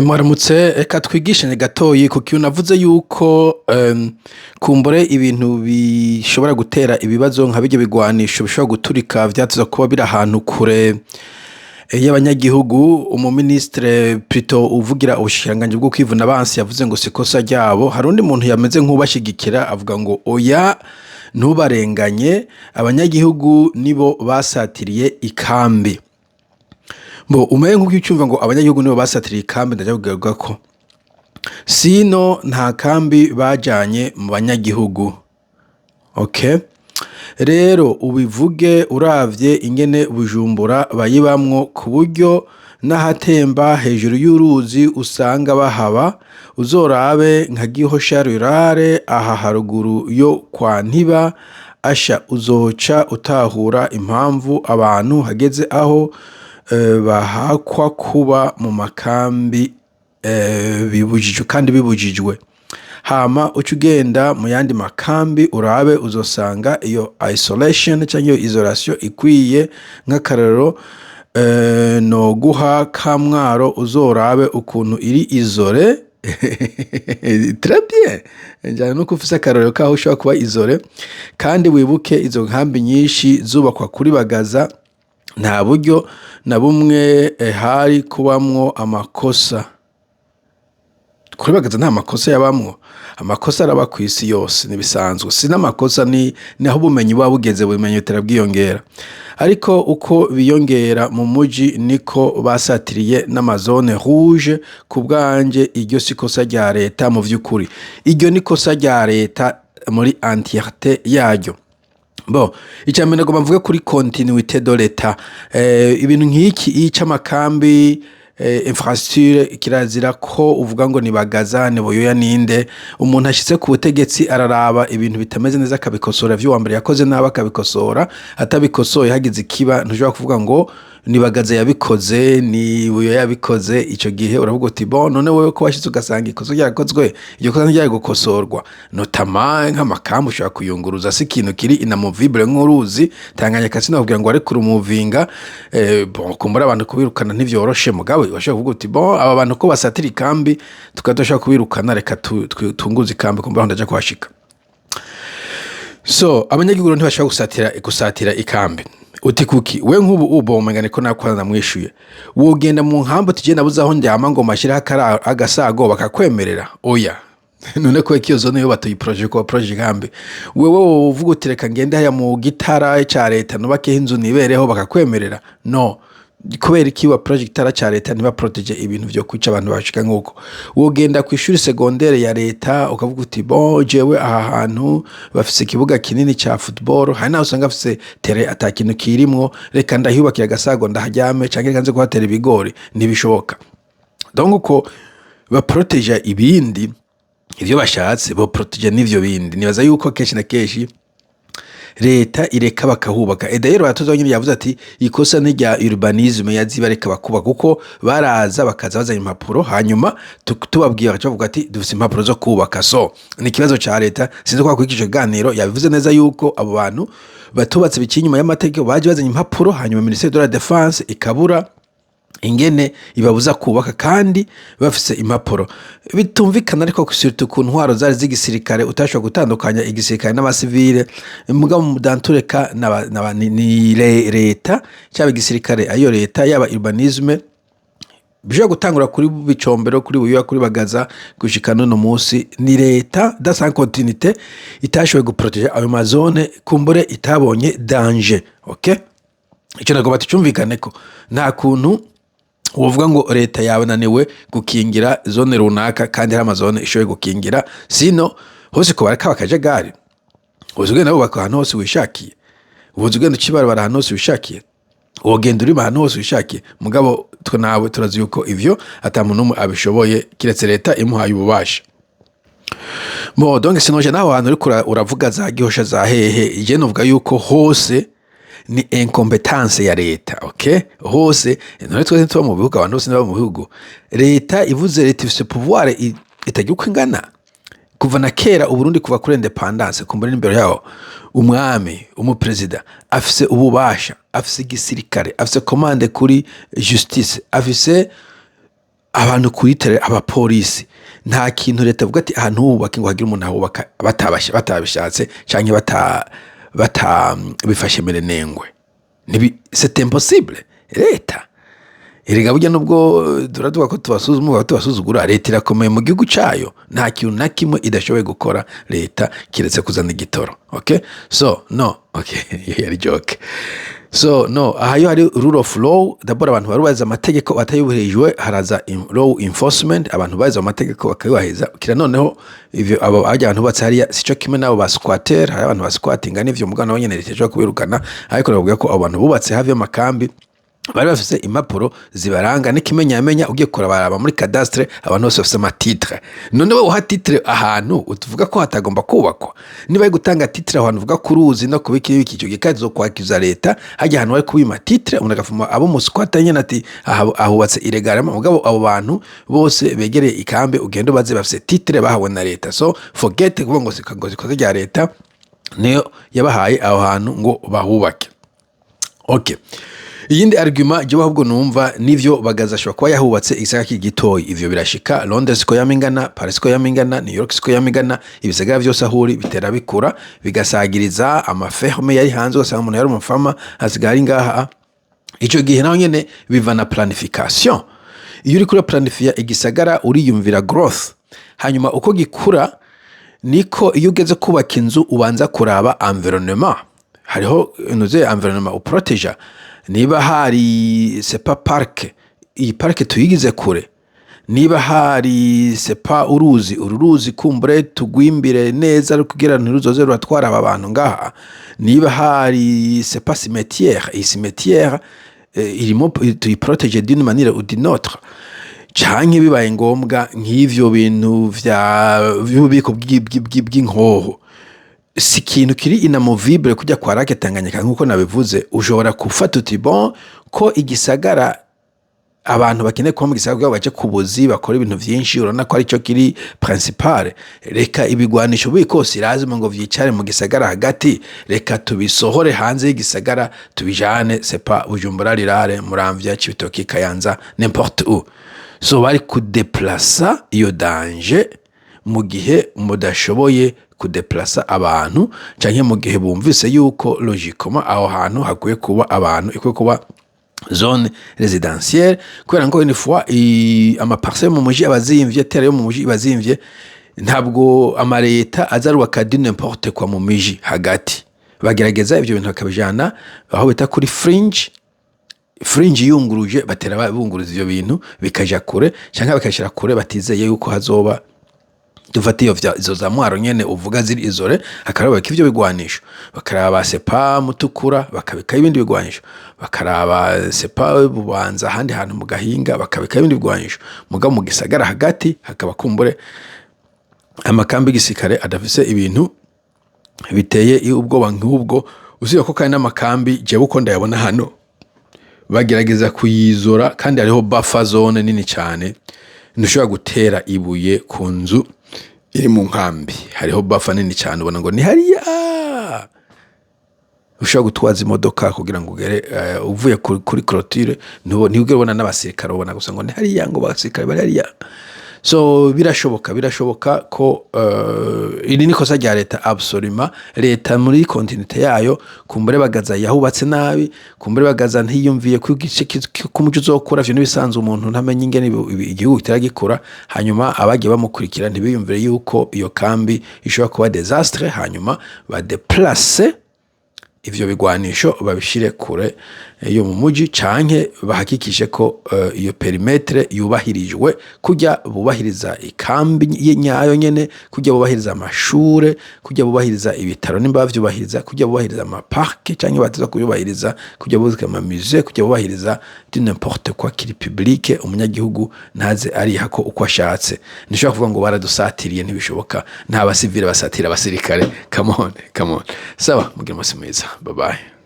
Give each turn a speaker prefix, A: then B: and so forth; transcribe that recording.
A: Mwaramutse, reka twigishanye gatoyi ku kintu navuze yuko kumbure ibintu bishobora gutera ibibazo nka birya bigwanisho bishobora guturika vyatuza kuba biri ahantu kure y'abanyagihugu. Umuministre, plutôt uvugira ubushikiranganji bwo kwivuna abansi, yavuze ngo si ikosa ryabo. Hari undi muntu yameze nk'uwubashigikira, avuga ngo oya, ntubarenganye, abanyagihugu nibo basatiriye ikambi. Bo umeye nk'uko ucumva ngo abanyagihugu nibo basatiriye ikambi, ndaja kugaruka ko sino nta kambi bajanye mu banyagihugu. Okay, rero ubivuge uravye ingene Bujumbura bayibamwo, ku buryo n'ahatemba hejuru y'uruzi usanga bahaba. Uzorabe nka Gihosha rurale aha haruguru yo kwa Ntiba asha, uzoca utahura impamvu abantu hageze aho bahakwa kuba mu makambi bibujijwe kandi bibujijwe. Hama uca ugenda mu yandi makambi urabe, uzosanga iyo isolation canke iyo isolation ikwiye. Nk'akarorero noguha Kamwaro, uzorabe ukuntu iri isolé. Très bien, njana nuko ufise akarorero kaho ushobora kuba isolé. Kandi wibuke izo nkambi nyinshi zubakwa kuri Bagaza, nta buryo na bumwe hari kubamwo amakosa. Kuri Bagaza nta makosa yabamwo. Amakosa araba kw'isi yose, nibisanzwe, si n'amakosa, ni naho ubumenyi buba bugeze, ubumenyi butera bwiyongera. Ariko uko biyongera mu muji niko basatiriye n'ama zone rouge. Ku bwanje iryo si ikosa rya leta. Mu vy'ukuri iryo ni ikosa rya leta muri entièreté yaryo. Bon, icya mbere nagomba mvuge kuri continuité de l'État. Ibintu nk'iki c'amakambi, infrastructure, kirazira ko uvuga ngo ni Bagaza, ni Buyoya, ninde. Umuntu ashitse ku butegetsi araraba ibintu bitameze neza akabikosora, ivyo uwa mbere yakoze nabi akabikosora. Atabikosoye hagize ikiba, ntushobora kuvuga ngo ni Bagaza yabikoze, ni Buyoya yabikoze. Ico gihe uravuga uti: "Bon, none wewe ko washitse ugasanga ikosa ryarakozwe, iryo kosa ntiryari gukosorwa?" Notamment nk'amakambi ushobora kuyunguruza, si ikintu kiri inamovible nk'uruzi Tanganyika. Sinakubwira ngo areke urumuvinga. Bon, kumbura abantu kubirukana ntivyoroshe, mugabo urashobora kuvuga uti: "Bon, aba bantu ko basatira ikambi tukaba tudashobora kubirukana, reka tunguze ikambi." Kumbura aho ndaja kuhashika. So abanyagihugu ntibashobora gusatira ikambi. Uti kuki we nk'ubu ubu umenga niko nakwana namwishuye, wogenda mu nkambi uti: "Nabuze aho ndyama ngo mashyireho agasago," bakakwemerera? Oya. None ko iyo zone yo batoye projet ko projet ikambi, wewe wovuga uti: "Reka ngende haya mu gitara ca leta nubakeho inzu nibereho," bakakwemerera? No kubera iki wa projet gitara ca leta ntiba protéger ibintu vyo kwica abantu bashika? Nkuko wogenda ku ishuri secondaire ya leta ukavuga uti: "Bon, jewe aha hantu bafise ikibuga kinini ca football, hari naho usanga bafise terrain ata kintu kirimwo, reka ndahubakira agasago ndaharyame, canke reka nze kuhatera ibigori." Ntibishoboka. Donc uko baproteja ibindi ivyo bashatse, boproteja n'ivyo bindi. Nibaza yuko kenshi na kenshi leta ireka bakahubaka. Et d'ailleurs batoza nyine yavuze ati ikosa ni rya urbanisme, yazibareka bakubaka, kuko baraza bakaza bazanye impapuro, hanyuma tubabwiye bagaca bavuga ati: "Dufise impapuro zo kubaka." So ni ikibazo ca leta. Sinzi ko hakurikije ikiganiro yabivuze neza yuko abo bantu batubatse biciye inyuma y'amategeko, baje bazanye impapuro, hanyuma ministère de la Défense ikabura ingene ibabuza kubaka kandi bafise impapuro. Bitumvikana ariko, surtout ku ntwaro zari z'igisirikare, utashobora gutandukanya igisirikare n'abasivile. Mugabo dantureka ni leta, cyaba igisirikare ayo leta, yaba urbanisme, bishobora gutangura kuri Bicombero, kuri Buyoya, kuri Bagaza, gushika n'uno munsi ni leta dans sa continuité itashoboye guproteger ayo ma zone, kumbure itabonye danger. Okay, icyo nagomba tucyumvikane ko nta kuntu wovuga ngo leta yabananiwe gukingira zone runaka kandi hari ama zone ishoboye gukingira. Sino hose ko baraka akajagari, uzi ugenda wubaka ahantu hose wishakiye, ubuze ugenda uca ibarabara ahantu hose wishakiye, wogenda urima ahantu hose wishakiye. Mugabo twe nawe turazi yuko ivyo ata muntu n'umwe abishoboye kiretse leta imuhaye ububasha. Bon, donc sinoje naho hantu uriko uravuga za Gihosha, za hehe. Je novuga yuko hose ni incompétence ya leta. Okay, hose none twese tuba mu bihugu, abantu bose baba mu bihugu. Leta ivuze, leta ifise pouvoir itagira uko ingana kuva na kera. Uburundi kuva kuri indépendance, kumbura n'imbere yaho, umwami, umuperezida afise ububasha, afise igisirikare, afise commande kuri justice, afise Abantu kuri terrain, abapolisi, nta kintu leta ivuga ati ahantu hubake ngo hagire umuntu ahubaka batabishatse canke bata bifashe mirenengwe. C'est impossible. Leta erega burya, nubwo turavuga ko tubasuzuma, tubasuzugura, leta irakomeye mu gihugu cayo. Nta kintu na kimwe idashoboye gukora leta, kiretse kuzana igitoro. Okay, so no, okay, iyo yari joke. So no, aha iyo hari rule of law, d'abord abantu barubahiriza amategeko. Batayubahirijwe haraza law enforcement, abantu bazi amategeko bakayubahiriza. Kira noneho ivyo abo bajya abantu bubatse hariya sico kimwe n'abo ba squatter. Hari abantu ba squattinga n'ivyo, mugabo nabo nyene leta ishobora kubirukana. Ariko navuga ko abo bantu bubatse hafi y'amakambi bari bafise impapuro zibaranga n'ikimenyamenya. Ugiye kurabaraba muri cadastre, abantu bose bafise ama titre. None wowe uha titre ahantu utuvuga ko hatagomba kubakwa? Niba ari gutanga titre ahantu uvuga ku ruzi no kubiki n'ibiki, icyo gihe kandi zokwakiza leta. Hajya ahantu bari kubima titre, umuntu agafuma abo mu squatter nyene ati aha ahubatse illégalement. Mugabo abo bantu bose begereye ikambi, ugenda ubaze, bafise titre bahawe na leta. So forget kuvuga ngo zikoze rya leta niyo yabahaye aho hantu ngo bahubake. Okay, iyindi argument jewe ahubwo numva nivyo, Bagaza ashobora kuba yahubatse igisagara kigitoyi. Ivyo birashika. Londres siko yamingana, Paris siko yamingana, New York siko yamingana. Ibisagara vyose aho uri bitera bikura, bigasagiriza ama ferme yari hanze, ugasanga umuntu yari umufama asigaye ari ngaha. Ico gihe naho nyene biva na planification. Iyo uriko uraplanifiya igisagara, uriyumvira growth, hanyuma uko gikura niko iyo ugeze kubaka inzu ubanza kuraba environnement. Hariho nuze environnement uproteja. Niba hari sais pas parc, iyi parc tuyigize kure. Niba hari sais pas uruzi, uru ruzi kumbure tugwimbire neza kugira ntiruzoze ruratwara aba bantu ngaha. Niba hari sais pas cimetière, iyi cimetière irimo tuyiprotege d'une manière ou d'une autre, canke bibaye ngombwa nk'ivyo bintu vya vy'ububiko bw'inkoho, si ikintu kiri inamovible kujya kwa lac Tanganyika nk'uko nabivuze. Ushobora gufata uti bon, ko igisagara abantu bakeneye kuba mu gisagara kugira ngo baje ku buzi, bakora ibintu vyinshi, urabona ko aricyo kiri principale, reka ibigwanisho bikose irazima ngo vyicare mu gisagara hagati, reka tubisohore hanze y'igisagara, tubijane sais pas Bujumbura rurale, Muramvya, Cibitoki, Kayanza, n'importe où. So bari kudeplasa iyo danger mu gihe mudashoboye kudeplasa abantu, canke mu gihe bumvise yuko logiquement aho hantu hakwiye kuba abantu, ikwiye kuba zone résidentielle. Kubera ngo une fois ama parcelle mu muji abazimvye, terre yo mu muji ibazimvye, ntabwo amaleta aza arubaka du n'importe quoi mu miji hagati. Bagerageza ivyo bintu bakabijana aho bita kuri fringe. Fringe yunguruje, batera bunguruza ivyo bintu bikaja kure, canke bakabishira kure batizeye yuko hazoba. Dufate iyo izo za Mwaro nyene uvuga ziri isolées, hakaraba ivyo bigwanisho, bakaraba sais pas Mutukura, bakabika ibindi bigwanisho, bakaraba sais pas Bubanza, ahandi hantu mu Gahinga, bakabika ibindi bigwanisho. Mugabo mu gisagara hagati hakaba kumbure amakambi y'igisirikare adafise ibintu biteye ubwoba nk'ubwo. Usibye ko kandi n'amakambi, jewe uko ndayabona hano, bagerageza kuyizora, kandi hariho buffer zone nini cyane. Ntushobora gutera ibuye ku nzu iri mu nkambi. Hariho buffer nini cyane, ubona ngo ni hariya ushobora gutwaza imodoka kugira ngo ugere uvuye kuri clôture, ntibugere ubona n'abasirikare, ubona gusa ngo ni hariya, ngo abasirikare bari hariya. So birashoboka ko iri ni kosa rya leta, absolument. Leta muri continuité yayo, kumbure Bagaza yahubatse nabi, kumbure Bagaza ntiyumviye ko igice k'umuco uzokura. Ivyo n'ibisanzwe, umuntu ntamenye ingene igihugu kitara gikura. Hanyuma abagiye bamukurikira ntibiyumvire yuko iyo kambi ishobora kuba désastre, hanyuma badeplace ivyo bigwanisho, babishire kure yo mu muji, canke bahakikishe ko iyo périmètre yubahirijwe, kurya bubahiriza ikambi nyayo nyene, kurya bubahiriza amashure, kurya bubahiriza ibitaro nimba bavyubahiriza, kurya bubahiriza ama parc canke bateza kuyubahiriza, kurya bubahiriza ama musée, kurya bubahiriza du n'importe quoi kiri public. Umunyagihugu ntaze arihako uko ashatse. Ntishobora kuvuga ngo baradusatiriye, ntibishoboka. Nta basivile basatira abasirikare. Come on, come on. Sawa, mugire umunsi mwiza. Bye bye.